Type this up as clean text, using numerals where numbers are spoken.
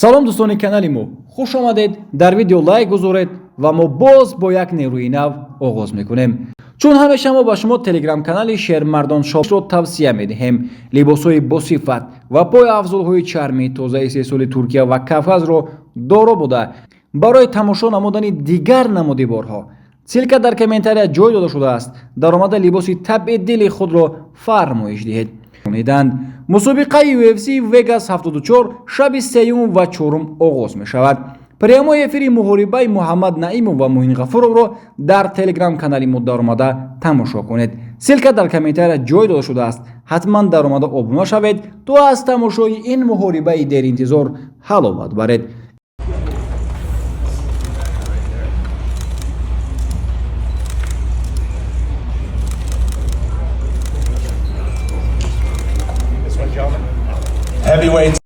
Салом, дӯстони канали мо, хуш омадед. Дар видео лайк гузоред ва мо боз бо як нерӯи нав оғоз мекунем. Чун ҳамеша мо ба шумо телеграм-канали Шермардон Шопро тавсия медиҳем. Либосҳои босифат ва пойафзолҳои чармии тозаи истеҳсоли Туркия ва Кавказро доро буда, барои тамошо намудани дигар намуди борҳо ссылка дар комментария ҷой дода шудааст. Даромада либоси табъи дили худро фармоиш диҳед. Шуниданд, мусобиқаи UFC Vegas 74 шаби сеюм ва чорум оғоз мешавад. Прямой эфири муҳорибаи Муҳаммад Наимов ва Муҳин Ғафуровро дар телеграм-канали мо даромада тамошо кунед. Ссылка дар комментария ҷой дода шудааст. Ҳатман даромада обуна шавед, то аз тамошои ин муҳорибаи деринтизор ҳаловат баред. This one, gentlemen. Heavyweight.